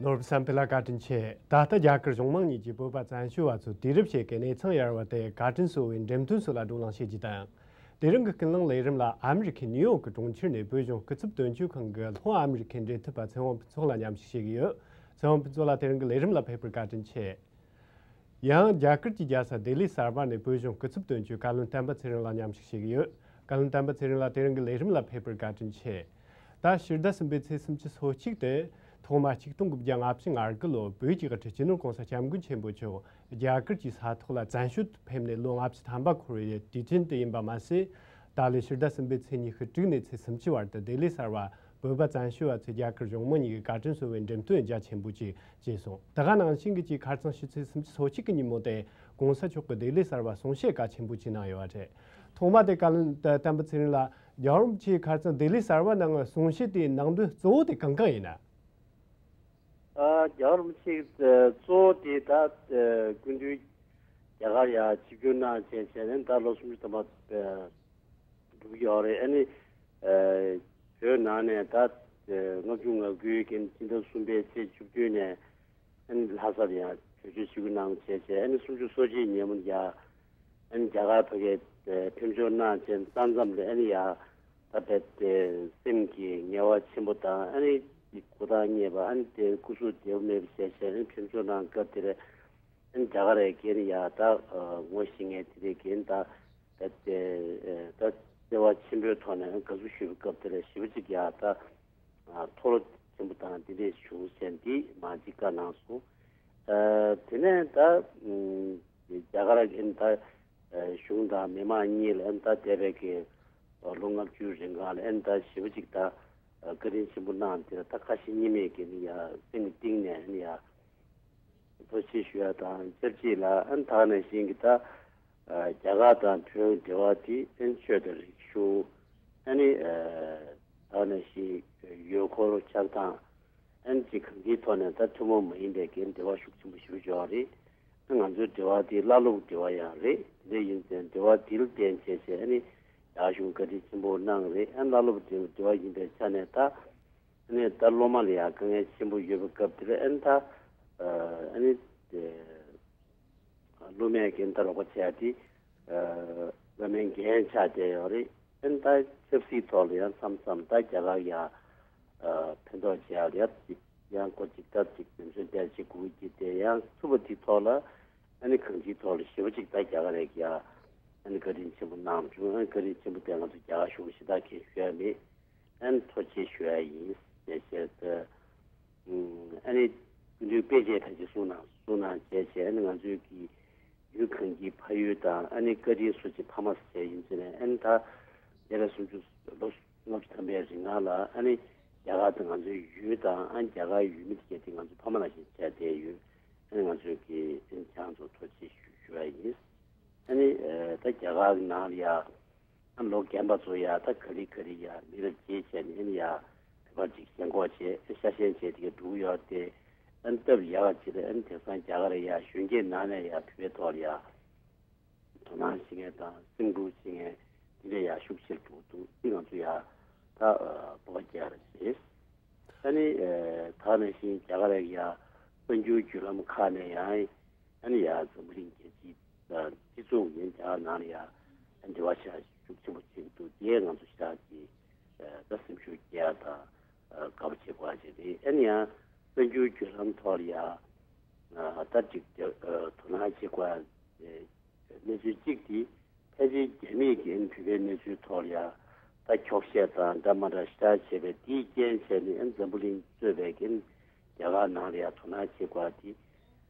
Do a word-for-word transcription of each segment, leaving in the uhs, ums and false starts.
ནོར་བུ་བསམ་འཕེལ་ལགས་བཀའ་དྲིན་ཆེ། ད་ལྟ་རྒྱ་གར་གཞུང་མང་གཉིས་ཀྱིས་བོད་པ་བཙན་བྱོལ་བ་ཚོའི་དུས་རབས་ཕྱེད་ཀའི་གནས་ཚང་ཡར་བ་དེ་བཀའ་དྲིན་གསོ་བའི་འགྲེམས་སྟོན་སོགས་ལ་བགྲོ་གླེང་བྱེད་རྒྱུ་དང་། དེ་རིང་གི་ཀུན་གླེང་ལས་རིམ་ལ་ཨ་མི་རི་ཁའི་ནིའུ་ཡོག་གི་གྲོང་ཁྱེར་ནས་བོད་གཞུང་སྐུ་ཚབ་དོན་གཅོད་ཁང་གི་ལྷོ་ཨ་མི་རི་ཁའི་འབྲེལ་མཐུད་པ་ཚེ་དབང་ཕུན་ཚོགས་ལ་མཉམ་ཞུགས་བྱེད་ཀྱི་ཡོད། ཚེ་དབང་ཕུན་ཚོགས་ལགས་དེ་རིང་གི་ལས་རིམ་ལ་ཕེབས་པར་བཀའ་དྲིན་ཆེ། ཡང་རྒྱ་གར་གྱི་རྒྱལ་ས་ལྡི་ལི་གསར་པ་ནས་བོད་གཞུང་སྐུ་ཚབ་དོན་གཅོད་བཀའ་བློན་བསྟན་པ་ཚེ་རིང་ལགས་མཉམ་ཞུགས་བྱེད་ཀྱི་ཡོད། བཀའ་བློན་བསྟན་པ་ཚེ་རིང་ལགས་དེ་རིང་གི་ལས་རིམ་ལ་ཕེབས་པར་བཀའ་དྲིན་ཆེ། ད་ཕྱི་ཟླ་གསུམ་པའི་ཚེས་སུམ་ཅུ་སོ་གཅིག་སྟེ། ཐོག་མ་ཆིག་སྟོང་དགུ་བརྒྱ་ལྔ་བཅུ་ང་དགུ་ལོར་བོད་ཀྱི་དབུ་ཁྲིད་སྤྱི་ནོར་༸གོང་ས་༸སྐྱབས་མགོན་ཆེན་པོ་མཆོག་རྒྱ་གར་གྱི་ས་ཐོག་ལ་བཙན་བྱོལ་དུ་ཕེབས་ནས་ལོ་ལྔ་བཅུ་ཐམ་པ་འཁོར་བའི་དུས་དྲན་དུ་ཡིན་པ་མ་ཟད། ད་ལོའི་ཕྱི་ཟླ་གསུམ་པའི་ཚེས་ཉི་ཤུ་དྲུག་ནས་ཚེས་སུམ་ཅུ་བར་དུ་ལྡི་ལི་གསར་བ་བོད་པ་བཙན་བྱོལ་བ་ཚོས་རྒྱ་གར་གཞུང་མང་གཉིས་ཀྱི་བཀའ་དྲིན་གསོ་བའི་འགྲེམས་སྟོན་རྒྱ་ཆེན་པོ་ཅིག་བྱས་སོང་། དེ་ག་ནང་བཞིན་གྱི་ཅིག་ཁ་རྩང་ཕྱི་ཚེས་སུམ་ཅུ་སོ་གཅིག་གི་ཉིན་མོ་དེ་༸གོང་ས་མཆོག་གིས་ལྡི་ལི་གསར་བ་གསུང་བཤད་གལ་ཆེན་པོ་ཅིག་གནང་ཡོད་པ་རེད། ཐོག་མ་དེ་བཀའ་བློན་བསྟན་པ་ཚེ་རིང་ལགས། རྒྱལ་བ་རིན་པོ་ཆེས་ཁ་རྩང་ལྡི་ལི་གསར་བ་ནང་གསུང་བཤད་དེའི་ནང་དོན་གཙོ་བོ་དེ་གང་གང་ཡིན་ན། ཨ། རྒྱལ་བ་རིན་པོ་ཆེས་གཙོ་བོ་དེ་ད་སྐུ་མདུན་རྒྱ་གར་ཡར་ཆིབས་བསྒྱུར་གནང་བྱས་བྱས་ནས་ད་ལོ་སུམ་ཅུ་ཐམ་པ་འགྲོ་གི་ཡོད་རེད། ཨ་ནི་བོད་ནང་ནས་ད་ལྔ་བཅུ་ང་དགུའི་སྤྱི་ཟླ་གསུམ་པའི་ཚེས་བཅུ་བདུན་ནས་ཨ་ནི་ལྷ་སར་ཡང་བྲོས་བྱོལ་ཞུ་གི་གནང་བྱས་བྱས། ཨ་ནི་སུམ་ཅུ་སོ་གཅིག་ཉིན་མོ་ཡར་ཨ་ནི་རྒྱ་གར་ཕ་གིར་ཕེབས་འབྱོར་གནང་བྱས་ཙམ་ཙམ་ལས། ཨ་ནི་ཡར་ད་རྦད་དེ་སེམས་ཀྱི་ངལ་བ་ཆེན་པོ་དང་། ཨ་ནི་ཀུ་དང་ཉེས་པ། ཨ་ནི་དེ་སྐུ་གཟུགས་བདེ་པོ་མེད་པ་བྱས་བྱས། ཨ་ནི་ཕེབས་འབྱོར་གནང་སྐབས་དེར་ཨ་ནི་རྒྱ་གར་རའི་རྒན་ཡར་ད་ངོ་ཤེས་མཁན་དེ་རིགས་རྒན་ད་རྦད་དེ་ད་བརྩེ་བ་ཆེན་པོའི་ཐོག་ནས་དགའ་བསུ་ཞུ་བའི་སྐབས་དེར་ཞེ་པོ་ཅིག་ཡར་ད་མཐོ་རོ་ཆེན་པོ་དང་དེ་འདྲས་བྱུང་ཟེར་འདི་མ་གཅིག་བཀའ་གནང་སོང་། ཨ། དེ་ནས་ད་ཨུམ་རྒྱ་གར་གྱི་ད་ཨ་གཞུང་དང་མི་མང་གཉིས་ལ་ཨ་ནི་ད་འདས་པའི་གི་ལོ་ལྔ་བཅུའི་རིང་ག་ལ་ཨ་ནི་ད་ཞེ་པོ་ཅིག་ད་བཀའ་དྲིན་ཆེན་པོ་གནང་། དེ་ལ་ད་ཁ་ཞེ་གཉིས་མེད་ཀྱི་ནི་ཡ་སེམས་ཀྱི་གཏིང་ནས་ཨ་ནི་ཡ་ཐུགས་རྗེ་ཆེ་ཞུ་ཡ་དང་། ཆབས་ཅིག་ལ་ཨ་ནི་ད་ག་ནང་བཞིན་གྱི་ད་རྒྱ་གར་དང་བོད་འབྲེལ་བ་དེ་ཨ་ནི་ཆོས་དང་རིག་གཞུང་། ཨ་ནི་ད་ག་ནང་བཞིན་ཡུལ་སྐོར་ཆགས་སྟངས། ཨ་ནི་ཅིག་གང་ཅིའི་ཐོག་ནས་ད་ཐུན་མོང་མ་ཡིན་པའི་གི་འབྲེལ་བ་ཤུགས་ཆེན་པོ་ཞེ་པོ་ཅིག་ཡོད་རེད། ཨ་ང་ཚོའི་འབྲེལ་བ་དེ་བླ་སློབ་འབྲེལ་བ་ཡང་རེད། དེ་འདྲ་ཡིན་ཙང་འབྲེལ་བ་དེ་ལ་བརྟེན་བྱས་བྱས་ཨ་ནི་རྒྱ་གཞུང་བཀའ་དྲིན་ཆེན་པོ་གནང་རེད། ཨ་བླ་སློབ་འབྲེལ་འབྲེལ་བ་ཡིན་པའི་ཆ་ནས་ད་ཨ་ནི་ད་སློབ་མ་ལ་ཡང་དཀའ་ངལ་ཆེན་པོ་ཡོད་པའི་སྐབས་དེར་ཨ་ནི་ད་ཨ་ནི་དེ། སློབ་མའི་འགན་ལྟར་རོགས་པ་བྱས་ཏེ། ཨ། བླ་མའི་འགན་ཆགས་བསྡད་ཡོད་རེད། ཨ་ནི་ད་ཆབ་སྲིད་ཐོག་ལ་ཡང་མཚམས་མཚམས་ད་རྒྱ་གར་ཡ། ཨ། ཕན་ཐོགས་བྱེད་ཡག་ལ་ཡ་ཅིག་ཡང་སྒོ་ཅིག་ལྟ་ཅིག་འཛེམ་ཟོན་བསྡད་ཅིག་དགོས་ཀྱི་དེ་ཡང་ཐུབ་པ་དེ་ཐོག་ལ། ཨ་ནི་གང་ཅིའི་ཐོག་ལ་ཞེ་པོ་ཅིག་ད་རྒྱ་གར་རེད་ཀྱི་ཡ། ཨ་ནི་བཀའ་དྲིན་ཆེན་པོ་གནང་བྱུང་། ཨ་ནི་བཀའ་དྲིན་ཆེན་པོ་དེ་ང་ཚོ་རྒྱ་གར་གཞུང་ཞེ་དྲག་གིས་ཞུ་ཡ་མེད། ཨ་ནི་ཐུགས་རྗེ་ཆེ་ཞུ་ཡ་ཡིན་ཟེར་བྱས་ཏེ། ཨ་ནི་སྐུ་མདུན་དཔེ་ཆ་ཕལ་ཆེར་གསུང་གནང་གསུང་གནང་བྱས་བྱས། ཨ་ནི་ང་ཚོའི་གི་ཡུལ་གངས་སྐྱིད་ཕ་ཡུལ་དང་། ཨ་ནི་བཀའ་དྲིན་གསོ་བྱེད་ཕ་མ་ཟེར་ཡིན་ཟེར་ནས། ཨ་ནི་ད་འདས་པའི་སུམ་ཅུ་ལོ་ལྔ་བཅུ་ཐམ་པའི་རིང་ལ་ཨ་ནི་རྒྱ་གར་དང་ང་ཚོའི་ཡུལ་དང་། ཨ་ནི་རྒྱ་གར་ཡུལ་མི་དེ་གས་དེ་ང་ཚོའི་ཕ་མ་ནང་བཞིན་བྱས་བསྡད་ཡོད། ཨ་ནི་ང་ཚོའི་གི་ཨ་ནི་ཁྱེད་རང་ཚོ་ཐུགས་རྗེ་ཆེ་ཞུ་ཞུ་བ་ཡིན། ཨ་ནི་ད་རྒྱ་གར་གྱི་ནང་ལ་ཡ། ཨ་ལོ་རྒན་པ་ཚོ་ཡ་ད་ག་རེ་ག་རེ་ཡ་མི་རབས་རྗེས་བྱས་ནས་ཨ་ནི་ཡ་བོད་པ་ཅིག་ཞེན་ཁོག་བྱས་ཤ་ཞེན་བྱས་དེ་ག་འགྲོ་གི་ཡོད་དེ། ཨ་ནི་སྟབས་ཡག་ཅིག་ལ་ཨ་ནི་དེང་སང་རྒྱ་གར་ཡ་གཞོན་སྐྱེས་ནང་ནས་ཡ་བོད་པའི་ཐོག་ལ་ཡ་དོ་སྣང་བྱེད་མཁན་དང་སེམས་འགུལ་བྱེད་མཁན་དེ་འདྲ་ཡ་ཤུགས་ཆེར་འགྲོ་གི་འདུག་དེ་ང་ཚོ་ཡ་ད་སྤོབས་པ་རྒྱག་རེད། ཨ་ནི་ད་ག་ནང་བཞིན་རྒྱ་གར་ཡ་གསར་འགྱུར་བརྒྱུད་ལམ་ཁག་ནས་ཡང་ཨ་ནི་ཡ་འཛམ་བུ་གླིང་རྒྱལ་སྤྱི་དང་སྤྱི་ཚོགས་ཡན་ཆད་ནང་ལ་ཡ་འབྲེལ་བ་ཆ་ཤུགས་ཆེན་པོ་བྱེད་ཀྱི་འདུག་དེ་ང་ཚོ་ཞེ་དྲག་གི་ད་སེམས་ཤུགས་རྒྱས་དང་དགའ་པོ་བྱེད་དགོས་པ་ཅིག་རེད། ཨ་ནི་ཡང་གསར་འགྱུར་བརྒྱུད་ལམ་ཐོག་ལ་ཡ་ད་ཅིག་དོ་སྣང་བྱེད་དགོས་པ་གནས་ཚུལ་གཅིག་དེ། ཕལ་ཆེར་རྒྱ་མིས་ཀྱིས་བོད་པའི་གནས་ཚུལ་ཐོག་ལ་ཡ་ད་འཁྱོག་བཤད་དང་འདྲ་མ་འདྲ་ཞེ་དྲག་བྱས་པས། དེའི་རྐྱེན་བྱས་ནས་ཨ་འཛམ་བུ་གླིང་གཙོས་པའི་ཀྱི་རྒྱ་གར་ནང་ལ་ཡ་དོ་སྣང་བྱེད་དགོས་པ་དེ་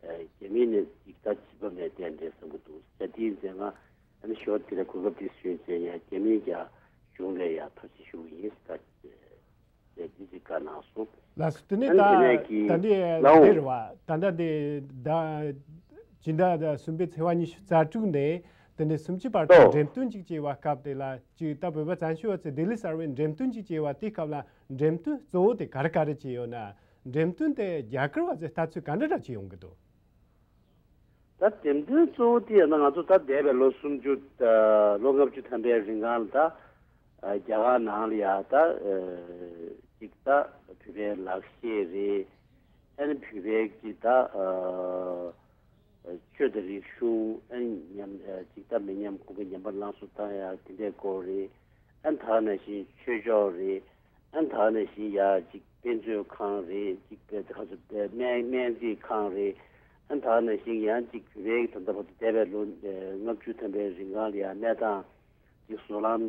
རྒྱ་མིའི་ནས་ཅིག་ད་བྱེད་བབ་ནས་བསྟན་འདྲ་བསམ་གྱི་འདུག་ཟེར། དེའི་ཚེ་ང་ཨ་ནི་ཞོར་དེ་ལ་གོ་སྐབས་དེ་བཟོས་ཚེ་ཡ་རྒྱ་མིའི་རྒྱ་གཞུང་ལ་ཡ་ཐུགས་རྗེ་ཆེ་ཞུ་གི་ཡིན་ཟེར། ད། ཅེས་འདི་ཅིག་བཀའ་གནང་སོང་། ལགས་སོ། དེ་ནས་ཨ་ནི་དེ་ནས་ད་ཀྱི་ད་འདི་ལའོ་དེ་རེད་བ། ད་ལྟ་དེ་ད་སྤྱི་ཟླ་གསུམ་པའི་ཚེས་པ་ཉི་ཤུ་རྩ་དྲུག་ནས་དེ་ནས་སུམ་ཅུ་བར་དུ་ཏོ་འགྲེམས་སྟོན་ཅིག་བྱས་པ་སྐབས་དེ་ལ་ཅིག་ད་བོད་པ་བཙན་བྱོལ་བ་ཚོས་ལྡི་ལི་གསར་བའི་འགྲེམས་སྟོན་ཅིག་བྱས་པ་དེ་སྐབས་ལ་འགྲེམས་སྟོན་གཙོ་བོ་དེ་ག་རེ་ག་རེ་བྱས་ཡོད་ན། འགྲེམས་སྟོན་དེ་རྒྱ་གར་བ་ཚོས་ལྟ་ཚུལ་ག་འདྲ་འདྲ་ཅིག་ཡོང་གི་འདུག་ད་འགྲེམས་སྟོན་གཙོ་བོ་དེ་ཡིན་ན་ང་ཚོ་ད་འདས་པའི་ལོ་སུམ་ཅུ་ལོ་ལྔ་བཅུ་ཐམ་པའི་རིང་གང་ལ་ད་རྒྱ་གར་ནང་ལ་ཡ་ད་ཅིག་ད་བོད་པའི་ལག་ཤེས་རེད། ཨ་ནི་བོད་པའི་གི་ད་ཨ་ཆོས་དང་རིག་གཞུང་ཨ་ནི་ཉམས་ཨ་ཅིག་ད་མི་ཉམས་གོང་འཕེལ་ཉམས་པ་སླར་གསོ་བཏང་ཡ་དེ་འདྲའི་སྐོར་རེད། ཨ་ནི་ད་ག་ནང་བཞིན་ཆོས་ཕྱོགས་རེད། ཨ་ནི་ད་ག་ནང་བཞིན་ཡ་ཅིག་དཔེ་མཛོད་ཁང་རེད། ཅིག་དཔེ་ཁ་སོ་དཔེ་སྨན་སྨན་རྩིས་ཁང་རེད། ཨ་ནི་ད་ག་ནང་བཞིན་ཡང་ཅིག་བོད་པའི་ད་ལྟ་བར་དུ་འདས་པའི་ལོ་ལྔ་བཅུ་ཐམ་པའི་རིང་གང་ལ་ཡ་གནས་སྟངས་ཀྱི་བཟོ་ལམ་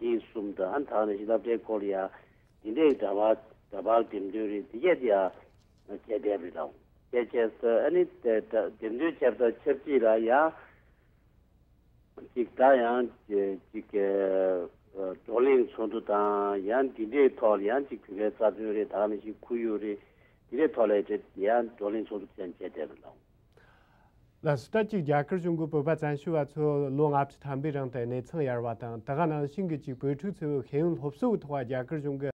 གཞི་གསུམ་དང་ཨ་ནི་ད་ག་ནང་བཞིན་སློབ་གྲྭའི་སྐོར་ལ་ཡ་འདི་འདྲའི་འདྲ་པར་འདྲ་པར་འགྲེམས་སྟོན་རེད། འདི་གས་དེ་ཡ་བྱས་བསྡད་པ་རེད་ལགས། བྱས་བྱས་ཨ་ནི་འགྲེམས་སྟོན་བྱས་པ་དང་ཆབས་ཅིག་ལ་ཡ་ཅིག་ད་ཡང་ཅིག་བགྲོ་གླེང་ཚོགས་འདུ་དང་ཡང་འདི་འདྲའི་ཐོག་ལ་ཡང་ཅིག་བོད་པའི་རྩ་དོན་རེད། ད་ག་ནང་བཞིན་ཁོར་ཡུག་རེད། འདི་འདྲའི་ཐོག་ལ་ཡང་བགྲོ་གླེང་ཚོགས་འདུ་ཅིག་ཡང་བྱས་བསྡད་པ་ལགས། ལགས་སོ། ད་ཅིག་རྒྱ་གར་གཞུང་གི་བོད་པ་བཙན་བྱོལ་བ་ཚོ་ལོ་ལྔ་བཅུ་ཐམ་པའི་རིང་དུ་གནས་ཚང་གཡར་བ་དང་ད་ག་ནང་བཞིན་གྱི་ཅིག་བོད་ཕྲུག་ཚོའི་ཤེས་ཡོན་སློབ་གསོ་གི་ཐོག་རྒྱ་གར་གཞུང་གི་